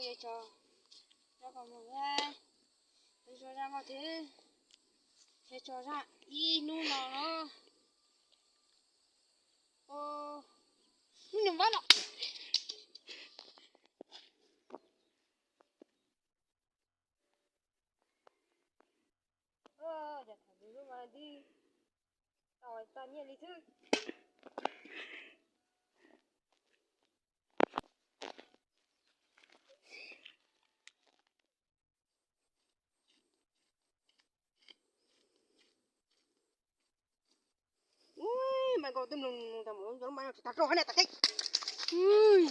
Tso, tso kom mus, tso zaj nkauj thiab, tso zaj ib hnub no los. Hnub nws vab no. Tau tag nyiaj li xwb. Ui, mas koj twb mloog tau mus cov lub mas no tsis tag rau hab na tas qeb. Ui.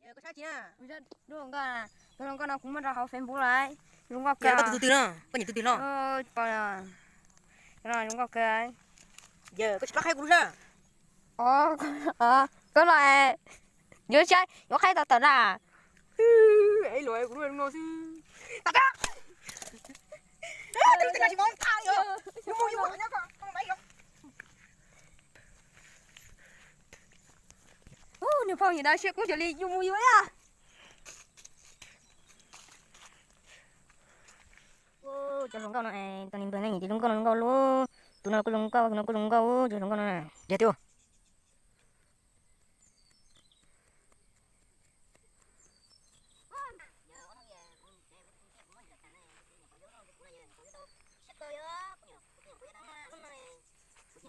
Yog koj saib tsis na. Zoo nkauj, cov zoo nkauj no kuv muab rau hauv Facebook lawm. Zoo nkauj kawg. Koj tus twg no? Koj niam tus twg no? Zoo nkauj kawg. Yog koj tsis paub qhaib kuv lub sab. Koj los, yuav saib yuav qhaib tau tawm na. Ib los kuv lub no xwb. Ub, nws phooj ywg no siab kub xyov li yus mus yus ib yam. Cov hluas nkauj no, tus niag npawg no nyiam cov hluas nkauj no nkauj lub, tus no kuj zoo nkauj, tus no kuj zoo nkauj, cov hluas nkauj no na. Yog tiag.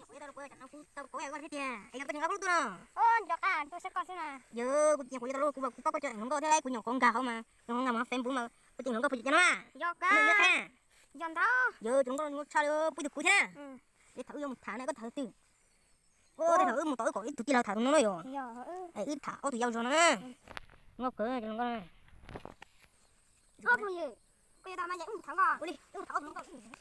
Kuv nyuam qhuav yuav tau lub, kuv nyuam qhuav yuav tau lub, kuv paub koj cov hluas nkauj thiab kuv nyuam qhuav nkag hauv mas, hluas nkauj nkag mas Facebook mas kuv cov hluas nkauj phooj ywg cov no na. Yog, cov hluas nkauj tshaj li, pub tus kuv thiab na. Ces thaum wb yuav mus tham na koj tham twg? Ua tej thaum wb mus tom wb kom ib tug tij laug tham tus no na yom. Wb tham ob tug yau zog no na. Nkauj kawg cov hluas nkauj na. Ua li, wb mus tham ob tug hluas nkauj.